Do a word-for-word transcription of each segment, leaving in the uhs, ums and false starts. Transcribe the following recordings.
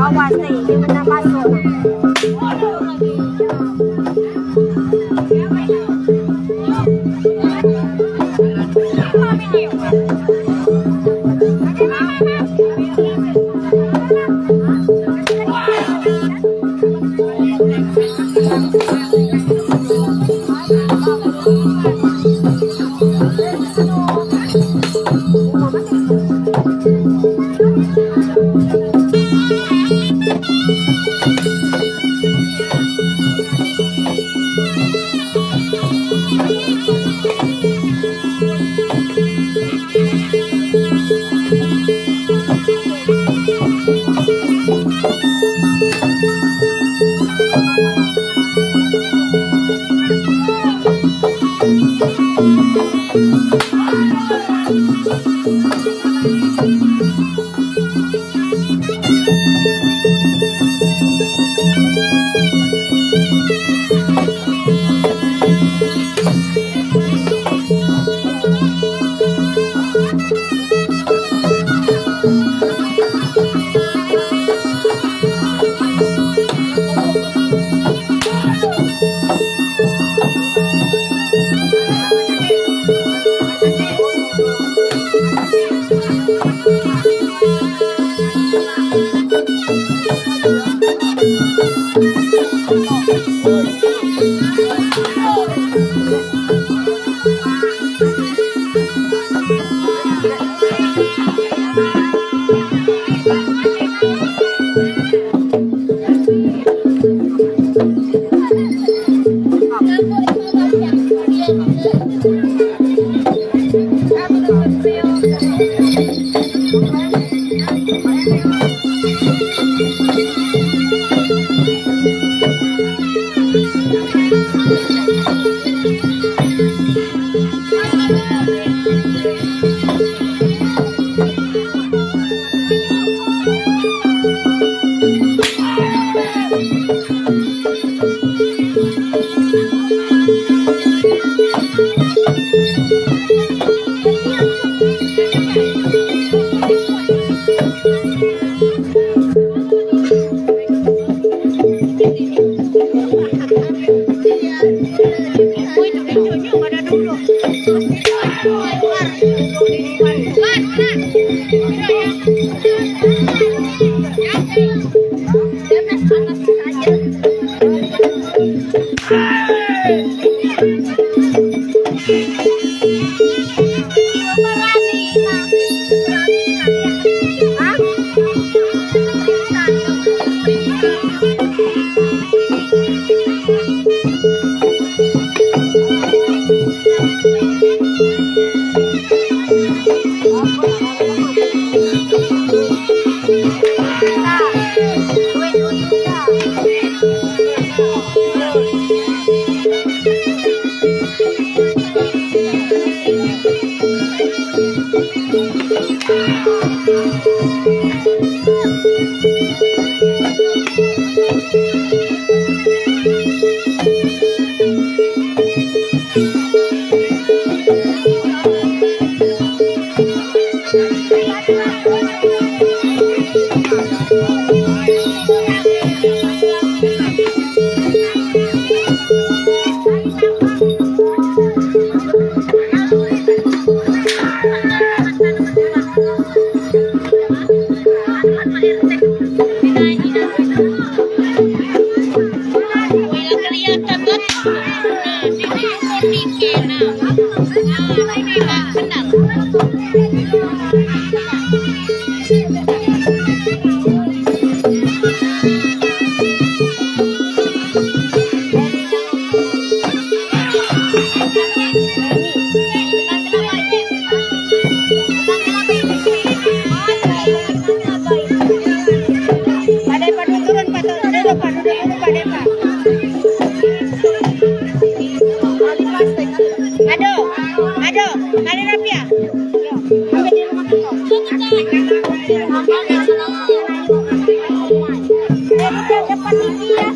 Awas, eh, dia kena masuk. Padahai Pak, turun, Pak, turun. Aduh, Pak, duduk dulu, Pak, deh, Pak. Aduh, aduh, mari rapi ya. Yo, ambil di rumah kita. Eh, bukan depan T V ya.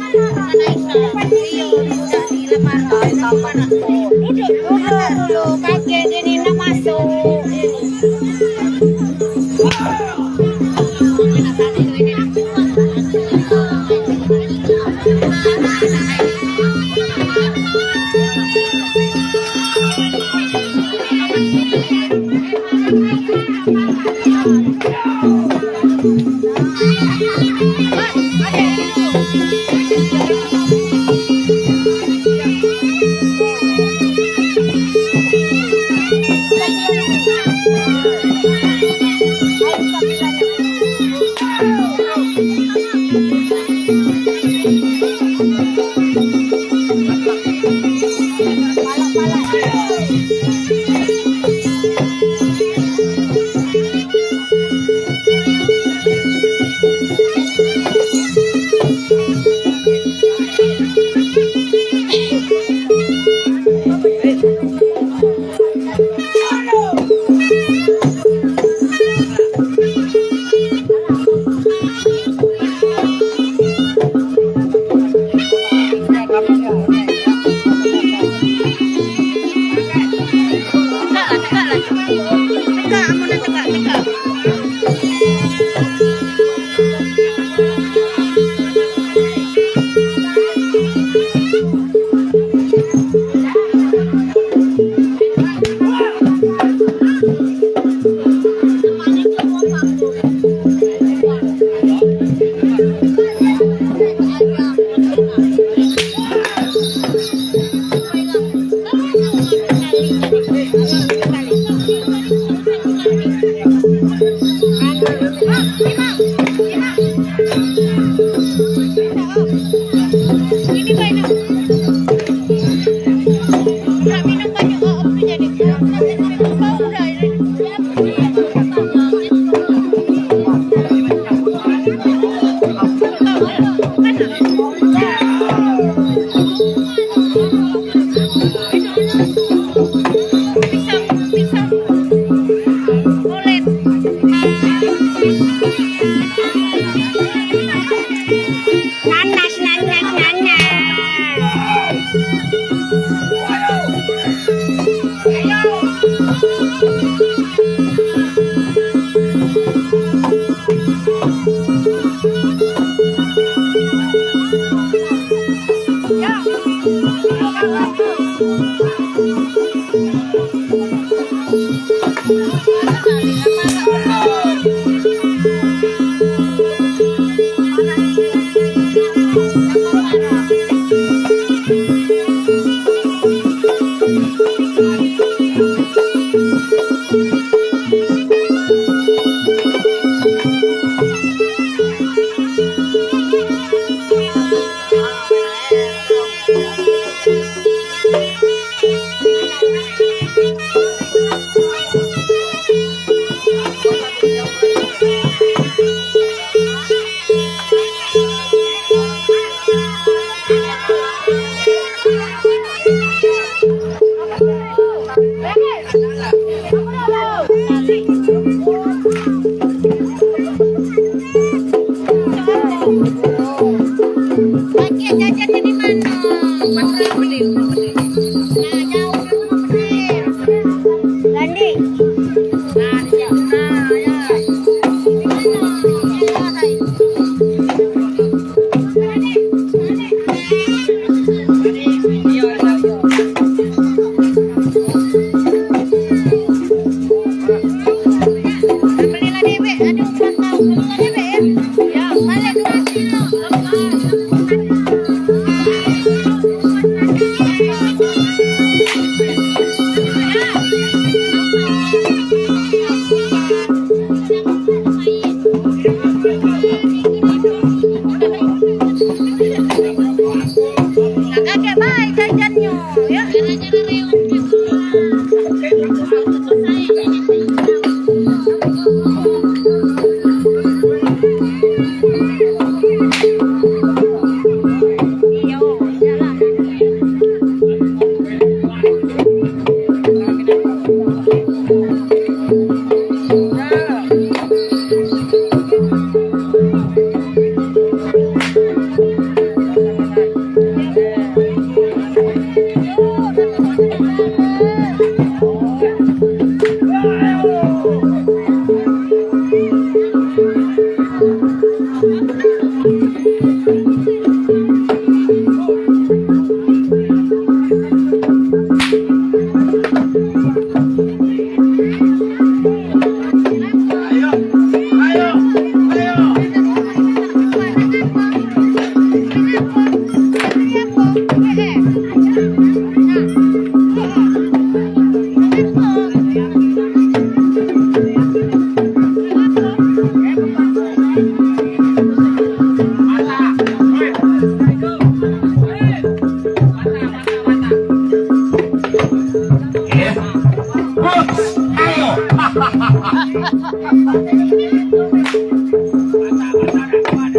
Depan T V. Duduk dulu, dulu. Kakek dia ni nak masuk.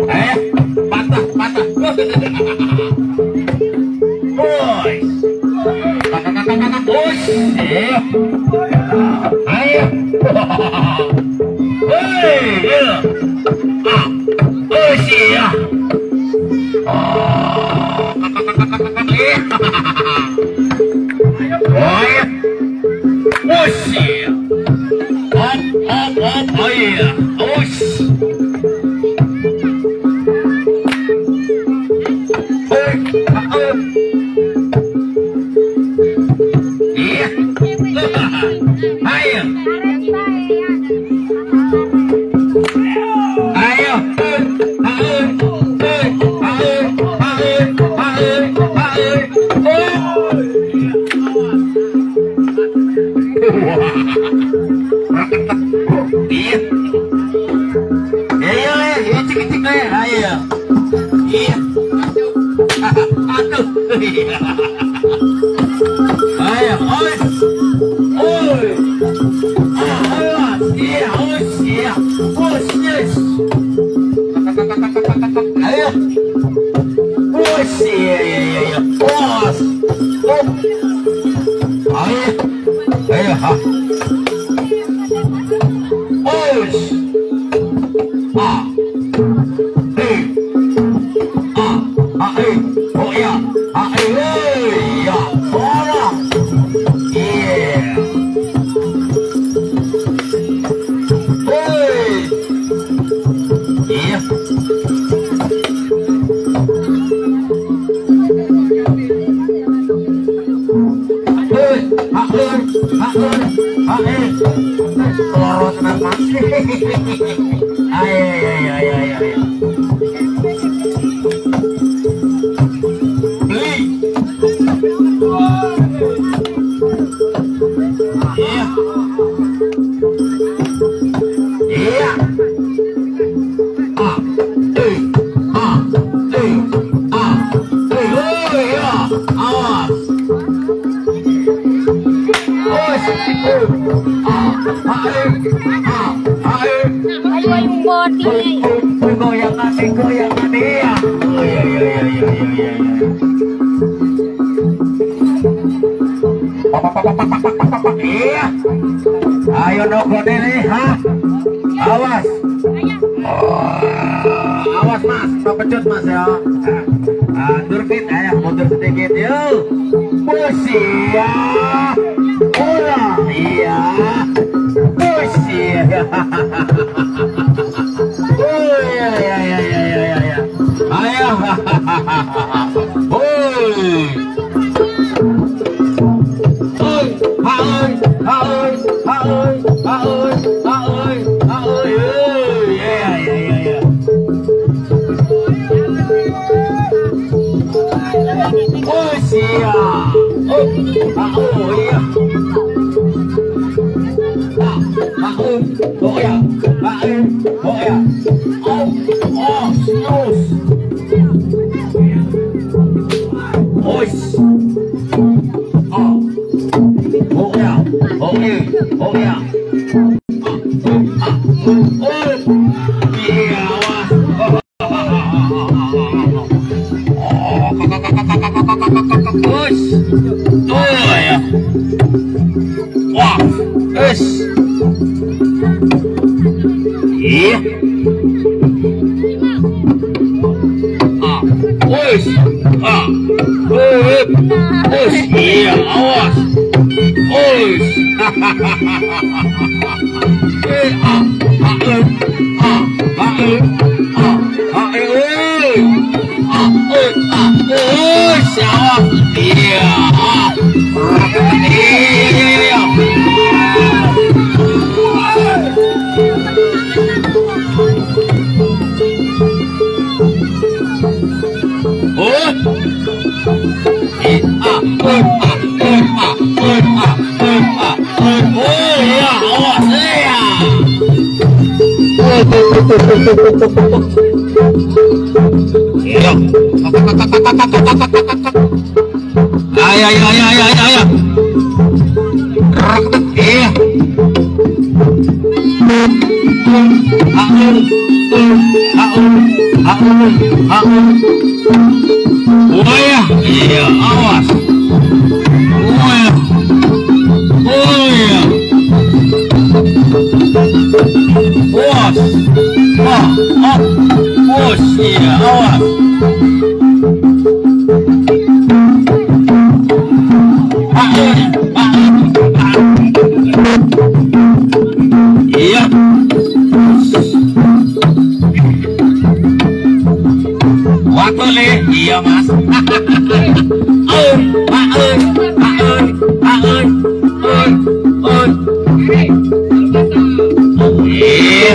Eh, patah, patah. Bos. Bos. Eh. Ayo. Hei, ya. Ah. Bos, ya. Oh. Ayo. Bos, ya. Hop, hop, hop, oh iya. Us. Hop, hop. Iya. Ayo. Ayo. Ayo. Ayo. Ayo. Ayo. Ayo. Ayo. Oh. Iya. Ya, ya, ya, ya, cik, cik, ya, ya, ya. Iya. Aduh. Ayo, oi. Oi. Ah, awas. Iya, oi, iya. Oi, yes. Ayo. Oi, iya, iya, iya, iya. Awas. Oh. Ayo. Ayo, ha. Us. A. E. A. A, e. Oh, ya. A, e. Oh, ya. Ora. Yeah. Hei. Iya. Hei, hak, hei, hak, hei, hak, hei. Lorot memang. Ai, ai, ai, ai, ai, ai. Beli. Iya. Iya. A, e, a, e, a, e, oh, ya, awas. Os, o, a, a, e, a, a, e. Ayo, ayo, bot ini. O, o, o, goyang hati, goyang hati, ya. Oh, ya, ya, ya. Iya. Ayo, nok kode ni, ha? Awas. Oh, awas, Mas. Pecut, Mas, ya. Ah, mundur fit, ayah, mundur sedikit, yuk. Bos, iya. Bola, iya. Bos, iya. Oh, iya, iya, iya. Ayah. Hoi. Oi, ha oi, ha oi, ha oi, ha oi, ha oi, ha oi, ha oi, oi, ya, ya, ya, ya. Oi, sia. Oi, ha oi, ya. Ha, ha oi, oh ya, ha oi, oh ya. Oh, oh, snus. Oi. Ah. Oh ya, oh ya, oh ya. Ah, ah, oh, oh. Iya, wah. Us. Oh ya. Wah, us. Iya. Ah, us. Ah. Us. Us. Iya, awas. Us. Eh, ah, ah, eh, ah, ah, eh, ah, ah, eh, oi. Ah, oi, ah, oi, siapa? Iya. Iya, iya, iya, iya. Oh. Eh, ah, oi, ah, oi, ah, oi, ah, oi, ah, oi. Oh, iya, awas, iya. Iya. Ay, ay, ay, ay, ay, ay, ay. Rak, iya. Aun, aun, aun, aun, aun. Wayah, iya, awas. Wayah. Wayah. Awas. Ah, ah. Bos, iya, awas. Aun, aun, aun. Iya. Waktu lé, iya, Mas. Aun, aun, aun, aun, aun, aun. Iya.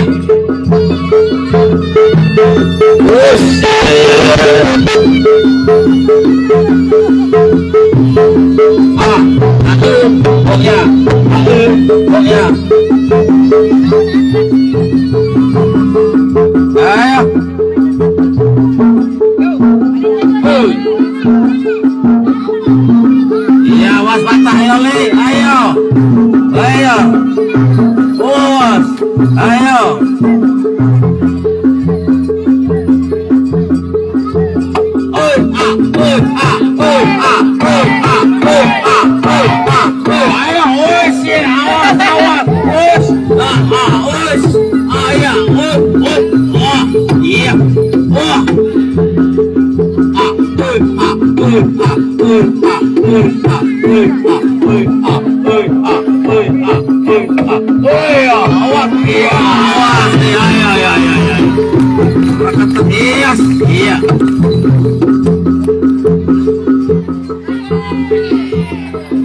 Us. Ah, aun, oh ya, aun, oh ya. Ayo. Hei. Iya, was patah, ayo, Le. Ayo. Ayo. Was. Ayo. Oi, ah, oi, ah, oi, ah, oi, ah, oi, ah, oi, ah, oi. Ayo, oi, sien, awas, awas. Oi, ah, ah, oi. Ayo, oi, oi, ah, iya. Wah. Ah, oi, ah, oi, ah, oi, ah, oi, ah, oi, ah, oi, ah, oi, ah, oi, ah, oi, ah. Oi, ya, awas, iya, awas, iya, iya, iya, iya, iya. Iya, iya.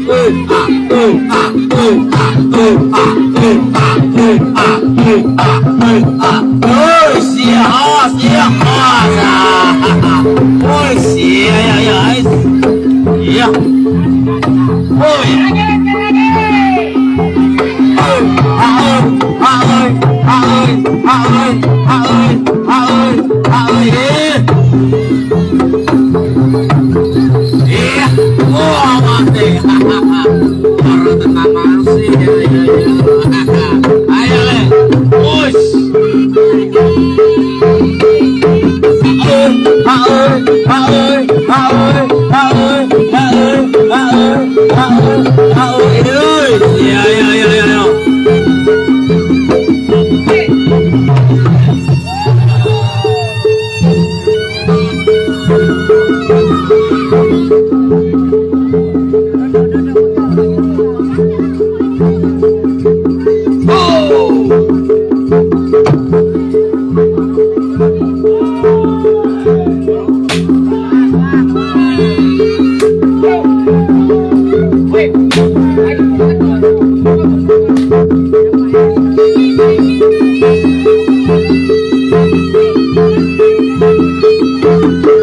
Oi, ah, oi, ah, oi, ah, oi, ah, oi, ah, oi, ah, oi, ah, oi, ah. Oi, sia, awas, sia, awas, ah. Oi, sia, ya, ya, ais. Iya. Oi. Oi, ah, oi, ah, oi, ah, oi, ah, oi, ah, oi, ah, oi, ah, oi, eh. Iya. Wah, mati. Orang tengah manusia. Ya, ya, ya. Ayo, Le. Push. Aoi, aoi, aoi. Ya, ya, ya, ya, ya.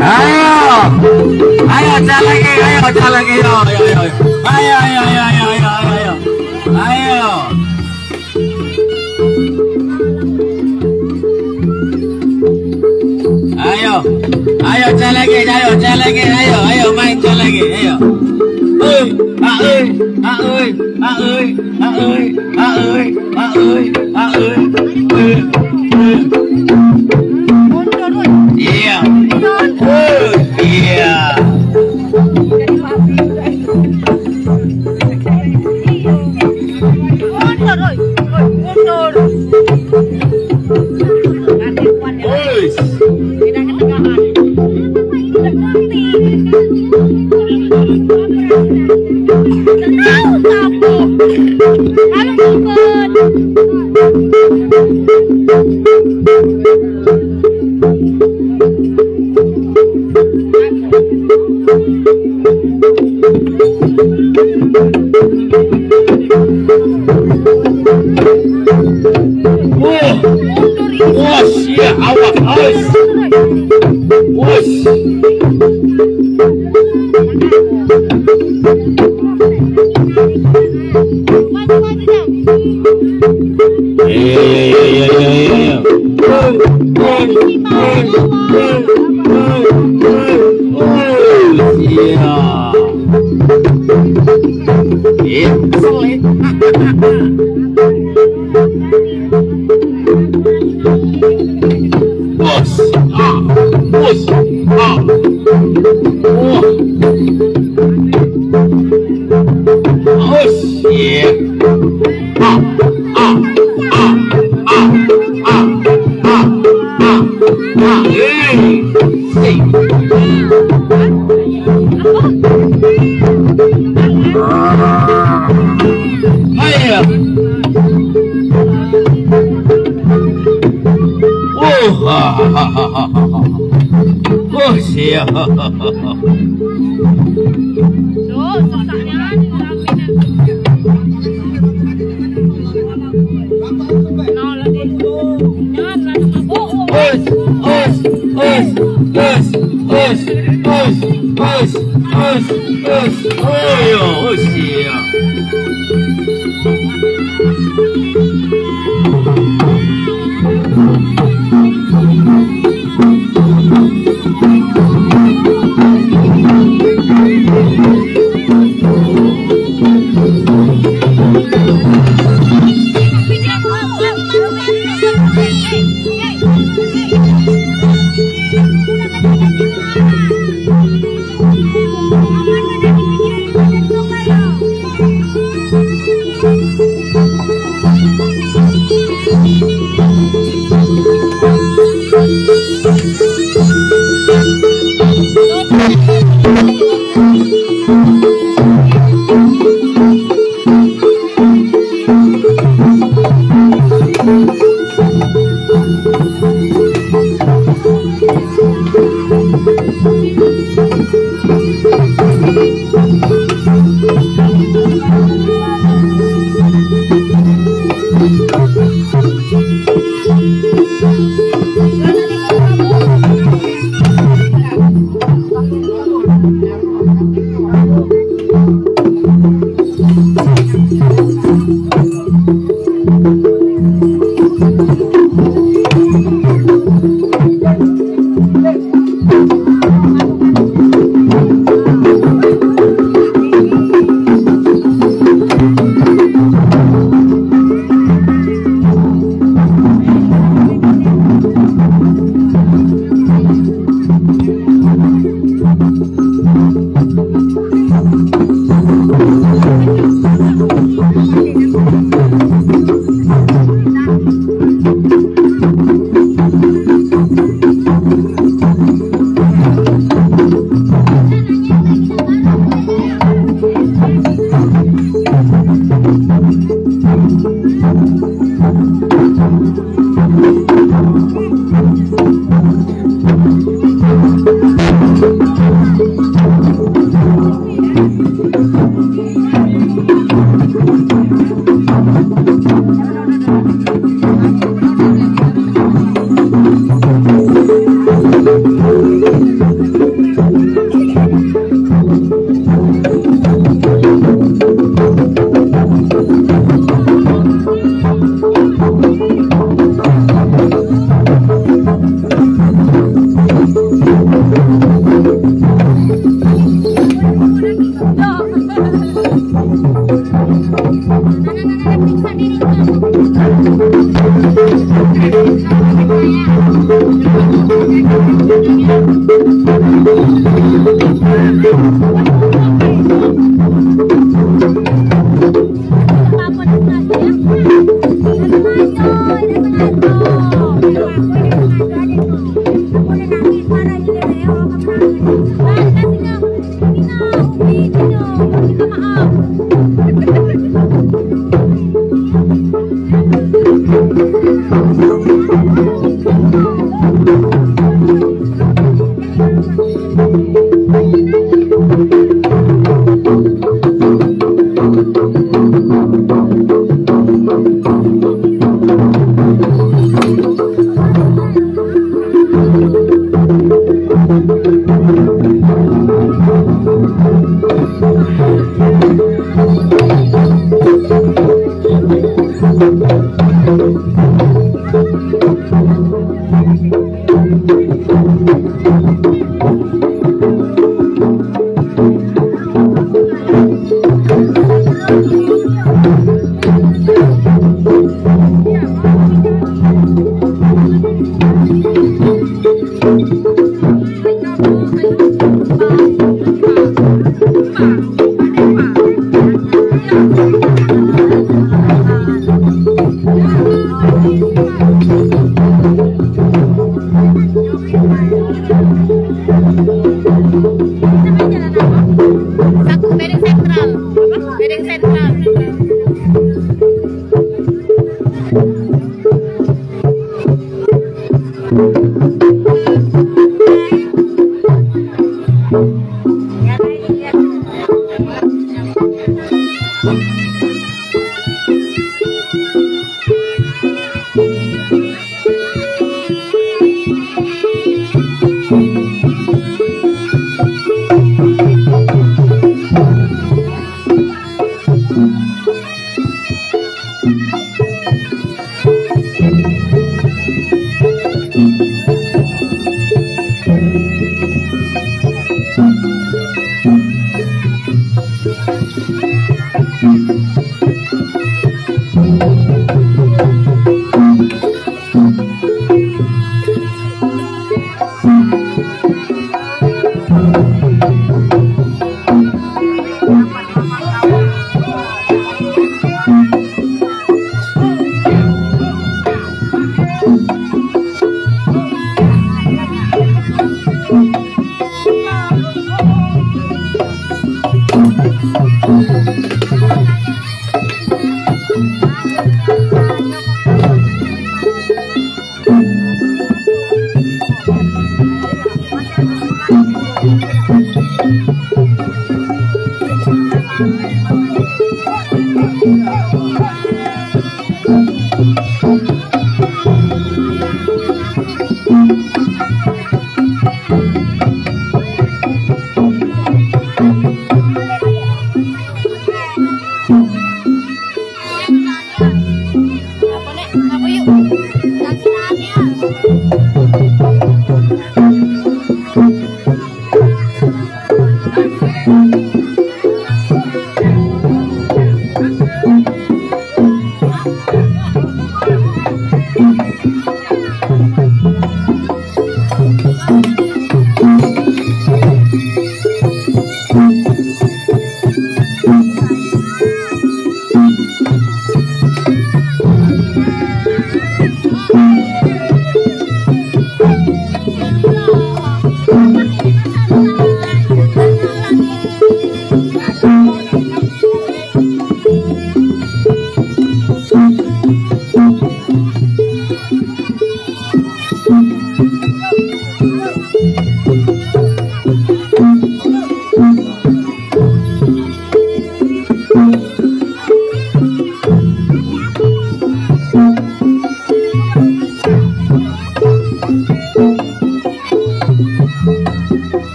Ayo, ayo, cak lagi, ayo, cak lagi, ayo, ayo, ayo, ayo. Ayo, ayo, ayo, ayo, ayo, ayo, ayo. Ayo. Ayo. Ayo, cak lagi, ayo, cak lagi, ayo, ayo, main cak lagi, ayo. Oi, ah, oi, ah, oi, ah, oi, ah, oi, ah, oi, ah, oi, ah, oi. Iya. Oi, iya. Wah, wah, sia, awas, awas. Wah. Iya, iya, iya, iya, iya, iya. Iya. Iya, kesel, eh. Oh, siap. Duh, susah nyan, ramé nyan. Nah, lagi. Nyan, lagi mabuk. Us, us, us, us, us, us, us, us, us. Oh, ya, oh, siap.